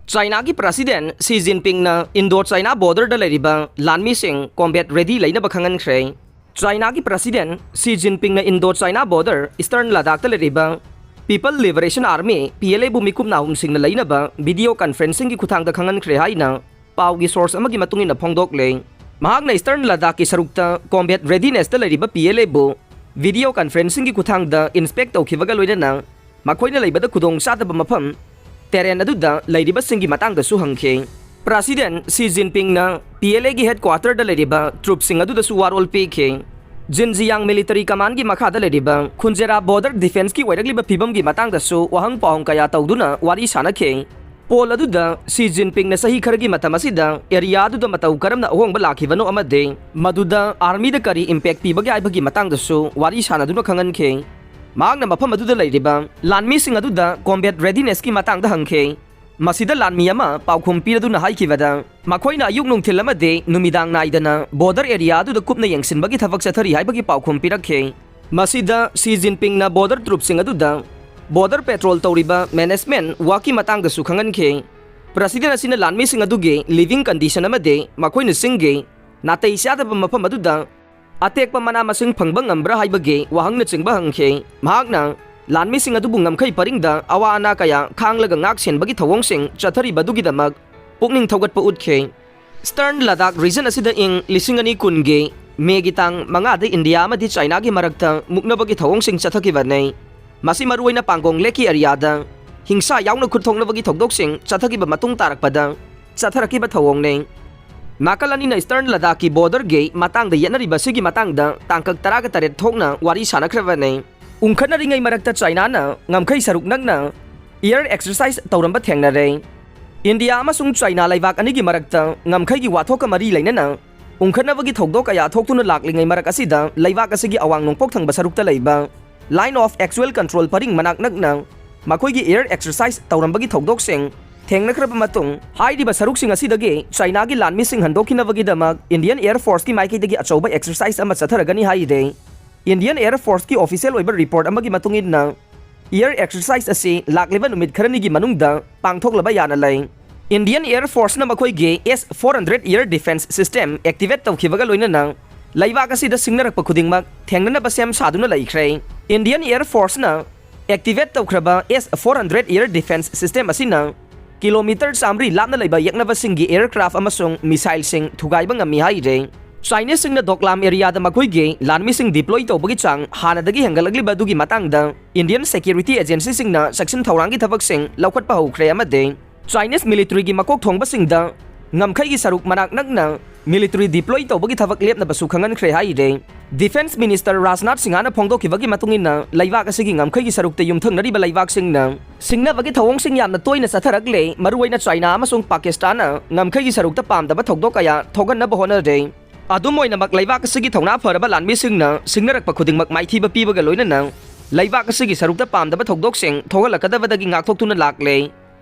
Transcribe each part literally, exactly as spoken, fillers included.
ꯆꯥꯏꯅꯥꯒꯤ president Xi ꯖꯤꯟꯄꯤꯡꯅ Indo China ꯕꯣꯔꯗꯔꯗ ꯂꯩꯔꯤꯕ ꯂꯥꯟꯃꯤꯁꯤꯡ ꯀꯣꯝꯕꯦꯠ ꯔꯦꯗꯤ ꯂꯩꯅꯕ ꯈꯪꯍꯟꯈ꯭ꯔꯦ꯫ ꯆꯥꯏꯅꯥꯒꯤ ꯄ꯭ꯔꯁꯤꯗꯦꯟ ꯁꯤ ꯖꯤꯟꯄꯤꯡꯅ ꯏꯟꯗꯣ ꯆꯥꯏꯅꯥ ꯕꯣꯔꯗꯔ ꯏꯁꯇꯔꯟ ꯂꯗꯥꯛꯇ ꯂꯩꯔꯤꯕ people liberation army, P L ꯑꯦꯕꯨ ꯃꯤꯀꯨꯞ ꯅꯥꯍꯨꯝꯁꯤꯡꯅ ꯂꯩꯅꯕ ꯚꯤꯗꯤꯑꯣ ꯀꯟꯐꯔꯦꯟꯁꯤꯡꯒꯤ ꯈꯨꯠꯊꯥꯡꯗ ꯈꯪꯍꯟꯈ꯭ꯔꯦ ꯍꯥꯏꯅ ꯄꯥꯎꯒꯤ ꯁꯣꯔꯁ ꯑꯃꯒꯤ ꯃꯇꯨꯡ ꯏꯟꯅ ꯐꯣꯡꯗꯣꯛꯂꯦ꯫ ꯃꯍꯥꯛꯅ ꯏꯁꯇꯔꯟ ꯂꯗꯥꯛꯀꯤ ꯁꯔꯨꯛꯇ ꯀꯣꯝꯕꯦꯠ ꯔꯦꯗꯤꯅꯦꯁꯇ ꯂꯩꯔꯤꯕ ꯄꯤ ꯑꯦꯜ ꯑꯦꯕꯨ ꯚꯤꯗꯤꯑꯣ ꯀꯟꯐꯔꯦꯟꯁꯤꯡꯒꯤ ꯈꯨꯠꯊꯥꯡꯗ ꯏꯟꯁꯄꯦꯛ ꯇꯧꯈꯤꯕꯒ ꯂꯣꯏꯅꯅ ꯃꯈꯣꯏꯅ ꯂꯩꯕꯗ ꯈꯨꯗꯣꯡ ꯆꯥꯗꯕ ꯃꯐꯝ ꯇꯦꯔꯦꯟ ꯑꯗꯨꯗ ꯂꯩꯔꯤꯕꯁꯤꯡꯒꯤ ꯃꯇꯥꯡꯗꯁꯨ ꯍꯪꯈꯤ꯫ ꯄ꯭ꯔꯁꯤꯗꯦꯟ ꯁꯤ ꯖꯤꯟꯄꯤꯡꯅ ꯄꯤ ꯑꯦꯜ ꯑꯦꯒꯤ ꯍꯦꯗꯀ꯭ꯋꯥꯇꯔꯗ ꯂꯩꯔꯤꯕ ꯇ꯭ꯔꯨꯞꯁꯤꯡ ꯑꯗꯨꯗꯁꯨ ꯋꯥꯔꯣꯜ ꯄꯤꯈꯤ꯫ ꯖꯤꯟꯖꯤꯌꯥꯡ ꯃꯤꯂꯤꯇꯔꯤ ꯀꯃꯥꯟꯒꯤ ꯃꯈꯥꯗ ꯂꯩꯔꯤꯕ ꯈꯨꯟꯖꯦꯔꯥ ꯕꯣꯔꯗꯔ ꯗꯤꯐꯦꯟꯁꯀꯤ ꯑꯣꯏꯔꯛꯂꯤꯕ ꯐꯤꯕꯝꯒꯤ ꯃꯇꯥꯡꯗꯁꯨ ꯋꯥꯍꯪ ꯄꯥꯎꯍꯪ ꯀꯌꯥ ꯇꯧꯗꯨꯅ ꯋꯥꯔꯤ ꯁꯥꯅꯈꯤ꯫ ꯄꯣꯜ ꯑꯗꯨꯗ ꯁꯤ ꯖꯤꯟꯄꯤꯡꯅ ꯆꯍꯤ ꯈꯔꯒꯤ ꯃꯇꯝ ꯑꯁꯤꯗ ꯑꯦꯔꯤꯌꯥ ꯑꯗꯨꯗ ꯃꯇꯧ ꯀꯔꯝꯅ ꯑꯍꯣꯡꯕ ꯂꯥꯛꯈꯤꯕꯅꯣ ꯑꯃꯗꯤ ꯃꯗꯨꯗ ꯑꯥꯔꯃꯤꯗ ꯀꯔꯤ ꯏꯝꯄꯦꯛ ꯄꯤꯕꯒꯦ ꯍꯥꯏꯕꯒꯤ ꯃꯇꯥꯡꯗꯁꯨ ꯋꯥꯔꯤ ꯁꯥꯅꯗꯨꯅ ꯈꯪꯍꯟꯈꯤ꯫ ꯃꯍꯥꯛꯅ ꯃꯐꯝ ꯑꯗꯨꯗ ꯂꯩꯔꯤꯕ ꯂꯥꯟꯃꯤꯁꯤꯡ ꯑꯗꯨꯗ ꯀꯣꯝꯕꯦꯠ ꯔꯦꯗꯤꯅꯦꯁꯀꯤ ꯃꯇꯥꯡꯗ ꯍꯪꯈꯤ꯫ ꯃꯁꯤꯗ ꯂꯥꯟꯃꯤ ꯑꯃ ꯄꯥꯎꯈꯨꯝ ꯄꯤꯔꯗꯨꯅ ꯍꯥꯏꯈꯤꯕꯗ, ꯃꯈꯣꯏꯅ ꯑꯌꯨꯛ ꯅꯨꯡꯊꯤꯜ ꯑꯃꯗꯤ ꯅꯨꯃꯤꯗꯥꯡ ꯅꯥꯏꯗꯅ ꯕꯣꯔꯗꯔ ꯑꯦꯔꯤꯌꯥ ꯑꯗꯨꯗ ꯀꯨꯞꯅ ꯌꯦꯡꯁꯤꯟꯕꯒꯤ ꯊꯕꯛ ꯆꯠꯊꯔꯤ ꯍꯥꯏꯕꯒꯤ ꯄꯥꯎꯈꯨꯝ ꯄꯤꯔꯛꯈꯤ꯫ ꯃꯁꯤꯗ ꯁꯤ ꯖꯤꯟꯄꯤꯡꯅ ꯕꯣꯔꯗꯔ ꯇ꯭ꯔꯨꯞꯁꯤꯡ ꯑꯗꯨꯗ ꯕꯣꯔꯗꯔ ꯄꯦꯇ꯭ꯔꯣꯜ ꯇꯧꯔꯤꯕ ꯃꯦꯅꯦꯖꯃꯦꯟ ꯋꯥꯛꯀꯤ ꯃꯇꯥꯡꯗꯁꯨ ꯈꯪꯍꯟꯈꯤ꯫ ꯄ꯭ꯔꯁꯤꯗꯦꯟ ꯑꯁꯤꯅ ꯂꯥꯟꯃꯤꯁꯤꯡ ꯑꯗꯨꯒꯤ ꯂꯤꯚꯤꯡ ꯀꯟꯗꯤꯁꯟ ꯑꯃꯗꯤ ꯃꯈꯣꯏꯅ ꯆꯤꯡꯒꯤ ꯅꯥꯇꯩ ꯆꯥꯗꯕ ꯃꯐꯝ ꯑꯗꯨꯗ ꯑꯇꯦꯛꯄ ꯃꯅꯥ ꯃꯁꯤꯡ ꯐꯪꯕ ꯉꯝꯕ꯭ꯔꯥ ꯍꯥꯏꯕꯒꯤ ꯋꯥꯍꯪꯅꯆꯤꯡꯕ ꯍꯪꯈꯤ꯫ ꯃꯍꯥꯛꯅ ꯂꯥꯟꯃꯤꯁꯤꯡ ꯑꯗꯨꯕꯨ ꯉꯝꯈꯩ ꯄꯔꯤꯡꯗ ꯑꯋꯥ ꯑꯅꯥ ꯀꯌꯥ ꯈꯥꯡꯂꯒ ꯉꯥꯛ ꯁꯦꯟꯕꯒꯤ ꯊꯧꯑꯣꯡꯁꯤꯡ ꯆꯠꯊꯔꯤꯕꯗꯨꯒꯤꯗꯃꯛ ꯄꯨꯛꯅꯤꯡ ꯊꯧꯒꯠꯄ ꯎꯠꯈꯤ꯫ ꯏꯁꯇꯔꯟ ꯂꯗꯥꯛ ꯔꯤꯖꯟ ꯑꯁꯤꯗ ꯏꯪ ꯂꯤꯁꯤꯡ ꯑꯅꯤ ꯀꯨꯟꯒꯤ ꯃꯦꯒꯤ ꯇꯥꯡ ꯃꯉꯥꯗ ꯏꯟꯗꯤꯌꯥ ꯑꯃꯗꯤ ꯆꯥꯏꯅꯥꯒꯤ ꯃꯔꯛꯇ ꯃꯨꯛꯅꯕꯒꯤ ꯊꯧꯑꯣꯡꯁꯤꯡ ꯆꯠꯊꯈꯤꯕꯅꯤ꯫ ꯃꯁꯤ ꯃꯔꯨꯑꯣꯏꯅ ꯄꯥꯡꯒꯣꯡ ꯂꯦꯛꯀꯤ ꯑꯦꯔꯤꯌꯥꯗ ꯍꯤꯡꯁꯥ ꯌꯥꯎꯅ ꯈꯨꯠ ꯊꯣꯛꯅꯕꯒꯤ ꯊꯧꯗꯣꯛꯁꯤꯡ ꯆꯠꯊꯈꯤꯕ ꯃꯇꯨꯡ ꯇꯥꯔꯛꯄꯗ ꯆꯠꯊꯔꯛꯈꯤꯕ ꯊꯧꯑꯣꯡꯅꯤ꯫ ꯅꯥꯀꯜ ꯑꯅꯤꯅ ꯏꯁꯇꯔꯟ ꯂꯗꯥꯛꯀꯤ ꯕꯣꯔꯗꯔꯒꯤ ꯃꯇꯥꯡꯗ ꯌꯦꯠꯅꯔꯤꯕ ꯑꯁꯤꯒꯤ ꯃꯇꯥꯡꯗ ꯇꯥꯡꯀꯛ ꯇꯔꯥꯒ ꯇꯔꯦꯠ ꯊꯣꯛꯅ ꯋꯥꯔꯤ ꯁꯥꯅꯈ꯭ꯔꯕꯅꯤ꯫ ꯎꯪꯈꯠꯅꯔꯤꯉꯩ ꯃꯔꯛꯇ ꯆꯥꯏꯅꯥꯅ ꯉꯝꯈꯩ ꯁꯔꯨꯛ ꯅꯛꯅ ꯑꯦꯌꯔ ꯑꯦꯛꯁꯔꯁꯥꯏꯖ ꯇꯧꯔꯝꯕ ꯊꯦꯡꯅꯔꯦ꯫ ꯏꯟꯗꯤꯌꯥ ꯑꯃꯁꯨꯡ ꯆꯥꯏꯅꯥ ꯂꯩꯕꯥꯛ ꯑꯅꯤꯒꯤ ꯃꯔꯛꯇ ꯉꯝꯈꯩꯒꯤ ꯋꯥꯊꯣꯛꯀ ꯃꯔꯤ ꯂꯩꯅꯅ ꯎꯪꯈꯠꯅꯕꯒꯤ ꯊꯧꯗꯣꯛ ꯀꯌꯥ ꯊꯣꯛꯇꯨꯅ ꯂꯥꯛꯂꯤꯉꯩ ꯃꯔꯛ ꯑꯁꯤꯗ ꯂꯩꯕꯥꯛ ꯑꯁꯤꯒꯤ ꯑꯋꯥꯡ ꯅꯣꯡꯄꯣꯛ ꯊꯪꯕ ꯁꯔꯨꯛꯇ ꯂꯩꯕ Line of Actual Control ꯄꯔꯤꯡ ꯃꯅꯥꯛ ꯅꯛꯅ ꯃꯈꯣꯏꯒꯤ ꯑꯦꯌꯔ ꯑꯦꯛꯁꯔꯁꯥꯏꯖ ꯇꯧꯔꯝꯕꯒꯤ ꯊꯧꯗꯣꯛꯁꯤꯡ ꯊꯦꯡꯅꯈ꯭ꯔꯕ ꯃꯇꯨꯡ, ꯍꯥꯏꯔꯤꯕ ꯁꯔꯨꯛꯁꯤꯡ ꯑꯁꯤꯗꯒꯤ ꯆꯥꯏꯅꯥꯒꯤ ꯂꯥꯟꯃꯤꯁꯤꯡ ꯍꯟꯗꯣꯛꯈꯤꯅꯕꯒꯤꯗꯃꯛ ꯏꯟꯗꯤꯌꯟ ꯑꯦꯌꯔ ꯐꯣꯔꯁꯀꯤ ꯃꯥꯏꯀꯩꯗꯒꯤ ꯑꯆꯧꯕ ꯑꯦꯛꯁꯔꯁꯥꯏꯖ ꯑꯃ ꯆꯠꯊꯔꯒꯅꯤ ꯍꯥꯏꯔꯤ꯫ ꯏꯟꯗꯤꯌꯟ ꯑꯦꯌꯔ ꯐꯣꯔꯁꯀꯤ ꯑꯣꯐꯤꯁꯤꯌꯦꯜ ꯑꯣꯏꯕ ꯔꯤꯄꯣꯔꯠ ꯑꯃꯒꯤ ꯃꯇꯨꯡ ꯏꯟꯅ, Air exercise ꯑꯁꯤ ꯂꯥꯛꯂꯤꯕ ꯅꯨꯃꯤꯠ ꯈꯔꯅꯤꯒꯤ ꯃꯅꯨꯡꯗ ꯄꯥꯡꯊꯣꯛꯂꯕ ꯌꯥꯅ ꯂꯩ꯫ Indian Air Force ꯅ ꯃꯈꯣꯏꯒꯤ S four hundred air defense system activate ꯇꯧꯈꯤꯕꯒ ꯂꯣꯏꯅꯅ ꯂꯩꯕꯥꯛ ꯑꯁꯤꯗ ꯁꯤꯡꯅꯔꯛꯄ ꯈꯨꯗꯤꯡꯃꯛ ꯊꯦꯡꯅꯅꯕ ꯁꯦꯝ ꯁꯥꯗꯨꯅ ꯂꯩꯈ꯭ꯔꯦ꯫ Indian Air Force ꯅ activate ꯇꯧꯈ꯭ꯔꯕ S four hundred air defense system ꯑꯁꯤꯅ kilometre ꯆꯥꯃꯔꯤ ꯂꯥꯞꯅ ꯂꯩꯕ ꯌꯦꯛꯅꯕꯁꯤꯡꯒꯤ aircraft ꯑꯃꯁꯨꯡ missile ꯁꯤꯡ ꯊꯨꯒꯥꯏꯕ ꯉꯝꯃꯤ ꯍꯥꯏꯔꯦ꯫ Chinese ꯁꯤꯡꯅ ꯗꯣꯛꯂꯥꯝ area ꯗ ꯃꯈꯣꯏꯒꯤ ꯂꯥꯟꯃꯤꯁꯤꯡ deploy ꯇꯧꯕꯒꯤ ꯆꯥꯡ ꯍꯥꯟꯅꯗꯒꯤ ꯍꯦꯟꯒꯠꯂꯛꯂꯤꯕ ꯑꯗꯨꯒꯤ ꯃꯇꯥꯡꯗ Indian security agency ꯁꯤꯡꯅ ꯆꯦꯛꯁꯤꯟ ꯊꯧꯔꯥꯡꯒꯤ ꯊꯕꯛꯁꯤꯡ ꯂꯧꯈꯠꯄ ꯍꯧꯈ꯭ꯔꯦ ꯑꯃꯗꯤ Chinese military ꯒꯤ ꯃꯀꯣꯛ ꯊꯣꯡꯕꯁꯤꯡꯗ ꯉꯝꯈꯩꯒꯤ ꯁꯔꯨꯛ ꯃꯅꯥꯛ ꯅꯛꯅ military deploy ꯇꯧꯕꯒꯤ ꯊꯕꯛ ꯂꯦꯞꯅꯕꯁꯨ ꯈꯪꯍꯟꯈ꯭ꯔꯦ ꯍꯥꯏꯔꯦ꯫ Defence Minister ꯔꯥꯖꯅꯥꯊ ꯁꯤꯡꯍꯅ ꯐꯣꯡꯗꯣꯛꯈꯤꯕꯒꯤ ꯃꯇꯨꯡ ꯏꯟꯅ, ꯂꯩꯕꯥꯛ ꯑꯁꯤꯒꯤ ꯉꯝꯈꯩꯒꯤ ꯁꯔꯨꯛꯇ ꯌꯨꯝꯊꯪꯅꯔꯤꯕ ꯂꯩꯕꯥꯛꯁꯤꯡꯅ ꯁꯤꯡꯅꯕꯒꯤ ꯊꯧꯑꯣꯡꯁꯤꯡ ꯌꯥꯝꯅ ꯇꯣꯏꯅ ꯆꯠꯊꯔꯛꯂꯦ, ꯃꯔꯨꯑꯣꯏꯅ ꯆꯥꯏꯅꯥ ꯑꯃꯁꯨꯡ ꯄꯥꯀꯤꯁꯇꯥꯟꯅ ꯉꯝꯈꯩꯒꯤ ꯁꯔꯨꯛꯇ ꯄꯥꯝꯗꯕ ꯊꯧꯗꯣꯛ ꯀꯌꯥ ꯊꯣꯛꯍꯟꯅꯕ ꯍꯣꯠꯅꯔꯦ꯫ ꯑꯗꯨꯝ ꯑꯣꯏꯅꯃꯛ, ꯂꯩꯕꯥꯛ ꯑꯁꯤꯒꯤ ꯊꯧꯅꯥ ꯐꯔꯕ ꯂꯥꯟꯃꯤꯁꯤꯡꯅ ꯁꯤꯡꯅꯔꯛꯄ ꯈꯨꯗꯤꯡꯃꯛ ꯃꯥꯏꯊꯤꯕ ꯄꯤꯕꯒ ꯂꯣꯏꯅꯅ ꯂꯩꯕꯥꯛ ꯑꯁꯤꯒꯤ ꯁꯔꯨꯛꯇ ꯄꯥꯝꯗꯕ ꯊꯧꯗꯣꯛꯁꯤꯡ ꯊꯣꯛꯍꯜꯂꯛꯀꯗꯕꯗꯒꯤ ꯉꯥꯛꯊꯣꯛꯇꯨꯅ ꯂꯥꯛꯂꯦ꯫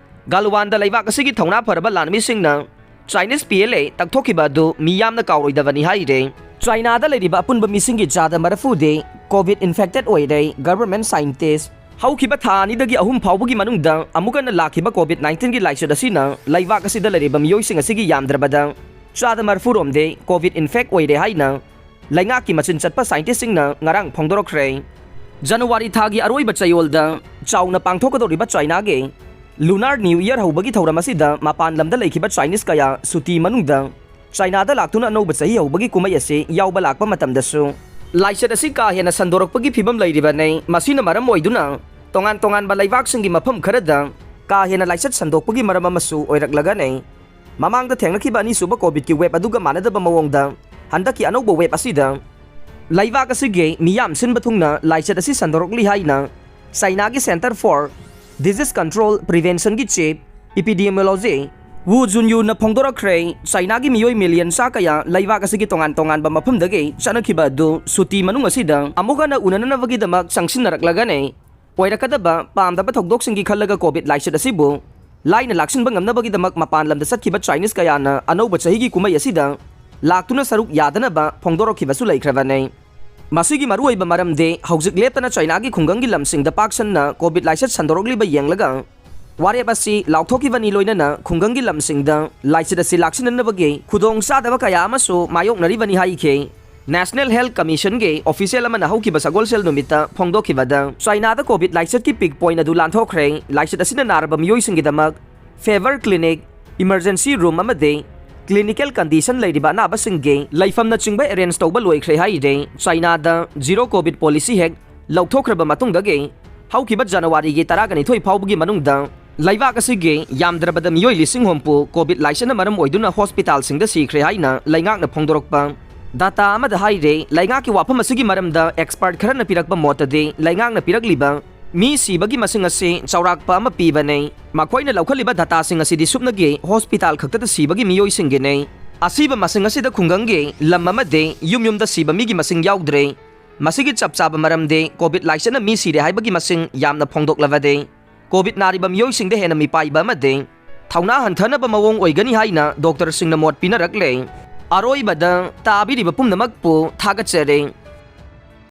ꯒꯥꯜꯋꯥꯟꯗ ꯂꯩꯕꯥꯛ ꯑꯁꯤꯒꯤ ꯊꯧꯅꯥ ꯐꯔꯕ ꯂꯥꯟꯃꯤꯁꯤꯡꯅ Chinese P L A ꯇꯛꯊꯣꯛꯈꯤꯕ ꯑꯗꯨ ꯃꯤꯌꯥꯝꯅ ꯀꯥꯎꯔꯣꯏꯗꯕꯅꯤ ꯍꯥꯏꯔꯦ꯫ ꯆꯥꯏꯅꯥꯗ ꯂꯩꯔꯤꯕ ꯑꯄꯨꯟꯕ ꯃꯤꯁꯤꯡꯒꯤ ꯆꯥꯗ ꯃꯔꯤꯐꯨꯗꯤ COVID infected ꯑꯣꯏꯔꯦ, government scientist꯫ ꯍꯧꯈꯤꯕ ꯊꯥ ꯑꯅꯤꯗꯒꯤ ꯑꯍꯨꯝ ꯐꯥꯎꯕꯒꯤ ꯃꯅꯨꯡꯗ ꯑꯃꯨꯛ ꯍꯟꯅ ꯂꯥꯛꯈꯤꯕ COVID nineteen ꯒꯤ ꯂꯥꯏꯆꯠ ꯑꯁꯤꯅ ꯂꯩꯕꯥꯛ ꯑꯁꯤꯗ ꯂꯩꯔꯤꯕ ꯃꯤꯑꯣꯏꯁꯤꯡ ꯑꯁꯤꯒꯤ ꯌꯥꯝꯗ꯭ꯔꯕꯗ ꯆꯥꯗ ꯃꯔꯤꯐꯨ ꯔꯣꯝꯗꯤ COVID infect ꯑꯣꯏꯔꯦ ꯍꯥꯏꯅ ꯂꯩꯉꯥꯛꯀꯤ ꯃꯆꯤꯟ ꯆꯠꯄ scientist ꯁꯤꯡꯅ ꯉꯔꯥꯡ ꯐꯣꯡꯗꯣꯔꯛꯈ꯭ꯔꯦ꯫ ꯖꯅꯋꯥꯔꯤ ꯊꯥꯒꯤ ꯑꯔꯣꯏꯕ ꯆꯌꯣꯜꯗ ꯆꯥꯎꯅ ꯄꯥꯡꯊꯣꯛꯀꯗꯧꯔꯤꯕ ꯆꯥꯏꯅꯥꯒꯤ Lunar New Year ꯍꯧꯕꯒꯤ ꯊꯧꯔꯝ ꯑꯁꯤꯗ ꯃꯄꯥꯟ ꯂꯝꯗ ꯂꯩꯈꯤꯕ Chinese ꯀꯌꯥ ꯁꯨꯇꯤ ꯃꯅꯨꯡꯗ ꯆꯥꯏꯅꯥꯗ ꯂꯥꯛꯇꯨꯅ ꯑꯅꯧꯕ ꯆꯍꯤ ꯍꯧꯕꯒꯤ ꯀꯨꯝꯍꯩ ꯑꯁꯤ ꯌꯥꯎꯕ ꯂꯥꯛꯄ ꯃꯇꯝꯗꯁꯨ ꯂꯥꯏꯆꯠ ꯑꯁꯤ ꯀꯥ ꯍꯦꯟꯅ ꯁꯟꯗꯣꯔꯛꯄꯒꯤ ꯐꯤꯕꯝ ꯂꯩꯔꯤꯕꯅꯤ꯫ ꯃꯁꯤꯅ ꯃꯔꯝ ꯑꯣꯏꯗꯨꯅ ꯇꯣꯉꯥꯟ ꯇꯣꯉꯥꯟꯕ ꯂꯩꯕꯥꯛꯁꯤꯡꯒꯤ ꯃꯐꯝ ꯈꯔꯗ ꯀꯥ ꯍꯦꯟꯅ ꯂꯥꯏꯆꯠ ꯁꯟꯗꯣꯛꯄꯒꯤ ꯃꯔꯝ ꯑꯃꯁꯨ ꯑꯣꯏꯔꯛꯂꯒꯅꯤ꯫ ꯃꯃꯥꯡꯗ ꯊꯦꯡꯅꯈꯤꯕ ꯑꯅꯤꯁꯨꯕ COVID ꯀꯤ wave ꯑꯗꯨꯒ ꯃꯥꯟꯅꯗꯕ ꯃꯑꯣꯡꯗ ꯍꯟꯗꯛꯀꯤ ꯑꯅꯧꯕ wave ꯑꯁꯤꯗ ꯂꯩꯕꯥꯛ ꯑꯁꯤꯒꯤ ꯃꯤꯌꯥꯝ ꯁꯤꯟꯕ ꯊꯨꯡꯅ ꯂꯥꯏꯆꯠ ꯑꯁꯤ ꯁꯟꯗꯣꯔꯛꯂꯤ ꯍꯥꯏꯅ ꯆꯥꯏꯅꯥꯒꯤ Centre for Disease Control Prevention ꯒꯤ chief epidemiology Wu Zunyuꯅ ꯐꯣꯡꯗꯣꯔꯛꯈ꯭ꯔꯦ꯫ ꯆꯥꯏꯅꯥꯒꯤ ꯃꯤꯑꯣꯏ million ꯆꯥ ꯀꯌꯥ ꯂꯩꯕꯥꯛ ꯑꯁꯤꯒꯤ ꯇꯣꯉꯥꯟ ꯇꯣꯉꯥꯟꯕ ꯃꯐꯝꯗꯒꯤ ꯆꯠꯅꯈꯤꯕ ꯑꯗꯨ ꯁꯨꯇꯤ ꯃꯅꯨꯡ ꯑꯁꯤꯗ ꯑꯃꯨꯛ ꯍꯟꯅ ꯎꯅꯅꯅꯕꯒꯤꯗꯃꯛ ꯆꯪꯁꯤꯟꯅꯔꯛꯂꯒꯅꯤ꯫ ꯑꯣꯏꯔꯛꯀꯗꯕ ꯄꯥꯝꯗꯕ ꯊꯧꯗꯣꯛꯁꯤꯡꯒꯤ ꯈꯜꯂꯒ COVID ꯂꯥꯏꯆꯠ ꯑꯁꯤꯕꯨ ꯂꯥꯏꯅ ꯂꯥꯛꯁꯤꯟꯕ ꯉꯝꯅꯕꯒꯤꯗꯃꯛ ꯃꯄꯥꯟ ꯂꯝꯗ ꯆꯠꯈꯤꯕ Chinese ꯀꯌꯥꯅ ꯑꯅꯧꯕ ꯆꯍꯤꯒꯤ ꯀꯨꯝꯍꯩ ꯑꯁꯤꯗ ꯂꯥꯛꯇꯨꯅ ꯁꯔꯨꯛ ꯌꯥꯗꯅꯕ ꯐꯣꯡꯗꯣꯔꯛꯈꯤꯕꯁꯨ ꯂꯩꯈ꯭ꯔꯕꯅꯤ꯫ ꯃꯁꯤꯒꯤ ꯃꯔꯨꯑꯣꯏꯕ ꯃꯔꯝꯗꯤ ꯍꯧꯖꯤꯛ ꯂꯦꯞꯇꯅ ꯆꯥꯏꯅꯥꯒꯤ ꯈꯨꯡꯒꯪꯒꯤ ꯂꯝꯁꯤꯡꯗ ꯄꯥꯛ ꯁꯟꯅ ꯀꯣꯚꯤꯗ ꯂꯥꯏꯆꯠ ꯁꯟꯗꯣꯔꯛꯂꯤꯕ ꯌꯦꯡꯂꯒ ꯋꯥꯔꯦꯞ ꯑꯁꯤ ꯂꯥꯎꯊꯣꯛꯈꯤꯕꯅꯤ꯫ ꯂꯣꯏꯅꯅ ꯈꯨꯡꯒꯪꯒꯤ ꯂꯝꯁꯤꯡꯗ ꯂꯥꯏꯆꯠ ꯑꯁꯤ ꯂꯥꯛꯁꯤꯟꯅꯅꯕꯒꯤ ꯈꯨꯗꯣꯡꯆꯥꯗꯕ ꯀꯌꯥ ꯑꯃꯁꯨ ꯃꯥꯌꯣꯛꯅꯔꯤꯕꯅꯤ ꯍꯥꯏꯈꯤ꯫ National Health Commission ꯒꯤ official ꯑꯃꯅ ꯍꯧꯈꯤꯕ ꯁꯒꯣꯜꯁꯦꯜ ꯅꯨꯃꯤꯠꯇ ꯐꯣꯡꯗꯣꯛꯈꯤꯕꯗ ꯆꯥꯏꯅꯥꯗ ꯀꯣꯚꯤꯗ ꯂꯥꯏꯆꯠꯀꯤ peak point ꯑꯗꯨ ꯂꯥꯟꯊꯣꯛꯈ꯭ꯔꯦ꯫ ꯂꯥꯏꯆꯠ ꯑꯁꯤꯅ ꯅꯥꯔꯕ ꯃꯤꯑꯣꯏꯁꯤꯡꯒꯤꯗꯃꯛ fever clinic, emergency room ꯑꯃꯗꯤ clinical condition ꯂꯩꯔꯤꯕ ꯑꯅꯥꯕꯁꯤꯡꯒꯤ ꯂꯩꯐꯝꯅꯆꯤꯡꯕ arrange ꯇꯧꯕ ꯂꯣꯏꯈ꯭ꯔꯦ ꯍꯥꯏꯔꯦ꯫ ꯆꯥꯏꯅꯥꯗ zero covid policy ꯍꯦꯛ ꯂꯧꯊꯣꯛꯈ꯭ꯔꯕ ꯃꯇꯨꯡꯗꯒꯤ ꯍꯧꯈꯤꯕ ꯖꯅꯋꯥꯔꯤꯒꯤ ꯇꯔꯥꯒ ꯅꯤꯊꯣꯏ ꯐꯥꯎꯕꯒꯤ ꯃꯅꯨꯡꯗ ꯂꯩꯕꯥꯛ ꯑꯁꯤꯒꯤ ꯌꯥꯝꯗ꯭ꯔꯕꯗ ꯃꯤꯑꯣꯏ ꯂꯤꯁꯤꯡ ꯍꯨꯝꯐꯨ ꯀꯣꯚꯤꯗ ꯂꯥꯏꯆꯠꯅ ꯃꯔꯝ ꯑꯣꯏꯗꯨꯅ ꯍꯣꯁꯄꯤꯇꯥꯜꯁꯤꯡꯗ ꯁꯤꯈ꯭ꯔꯦ ꯍꯥꯏꯅ ꯂꯩꯉꯥꯛꯅ ꯐꯣꯡꯗꯣꯔꯛꯄ ꯗꯥꯇꯥ ꯑꯃꯗ ꯍꯥꯏꯔꯦ꯫ ꯂꯩꯉꯥꯛꯀꯤ ꯋꯥꯐꯝ ꯑꯁꯤꯒꯤ ꯃꯔꯝꯗ expert ꯈꯔꯅ ꯄꯤꯔꯛꯄ ꯃꯣꯠꯇꯗꯤ, ꯂꯩꯉꯥꯛꯅ ꯄꯤꯔꯛꯂꯤꯕ ꯃꯤ ꯁꯤꯕꯒꯤ ꯃꯁꯤꯡ ꯑꯁꯤ ꯆꯥꯎꯔꯥꯛꯄ ꯑꯃ ꯄꯤꯕꯅꯤ꯫ ꯃꯈꯣꯏꯅ ꯂꯧꯈꯠꯂꯤꯕ ꯗꯥꯇꯥꯁꯤꯡ ꯑꯁꯤꯗꯤ ꯁꯨꯞꯅꯒꯤ ꯍꯣꯁꯄꯤꯇꯥꯜ ꯈꯛꯇꯗ ꯁꯤꯕꯒꯤ ꯃꯤꯑꯣꯏꯁꯤꯡꯒꯤꯅꯤ꯫ ꯑꯁꯤꯕ ꯃꯁꯤꯡ ꯑꯁꯤꯗ ꯈꯨꯡꯒꯪꯒꯤ ꯂꯝ ꯑꯃꯗꯤ ꯌꯨꯝ ꯌꯨꯝꯗ ꯁꯤꯕ ꯃꯤꯒꯤ ꯃꯁꯤꯡ ꯌꯥꯎꯗ꯭ꯔꯦ꯫ ꯃꯁꯤꯒꯤ ꯆꯞ ꯆꯥꯕ ꯃꯔꯝꯗꯤ ꯀꯣꯚꯤꯗ ꯂꯥꯏꯆꯠꯅ ꯃꯤ ꯁꯤꯔꯦ ꯍꯥꯏꯕꯒꯤ ꯃꯁꯤꯡ ꯌꯥꯝꯅ ꯐꯣꯡꯗꯣꯛꯂꯕꯗꯤ ꯀꯣꯚꯤꯗ ꯅꯥꯔꯤꯕ ꯃꯤꯑꯣꯏꯁꯤꯡꯗ ꯍꯦꯟꯅ ꯃꯤꯄꯥꯏꯕ ꯑꯃꯗꯤ ꯊꯧꯅꯥ ꯍꯟꯊꯅꯕ ꯃꯑꯣꯡ ꯑꯣꯏꯒꯅꯤ ꯍꯥꯏꯅ ꯗꯣꯛꯇꯔꯁꯤꯡꯅ ꯃꯣꯠ ꯄꯤꯅꯔꯛꯂꯦ꯫ ꯑꯔꯣꯏꯕꯗ ꯇꯥꯕꯤꯔꯤꯕ ꯄꯨꯝꯅꯃꯛꯄꯨ ꯊꯥꯒꯠꯆꯔꯤ꯫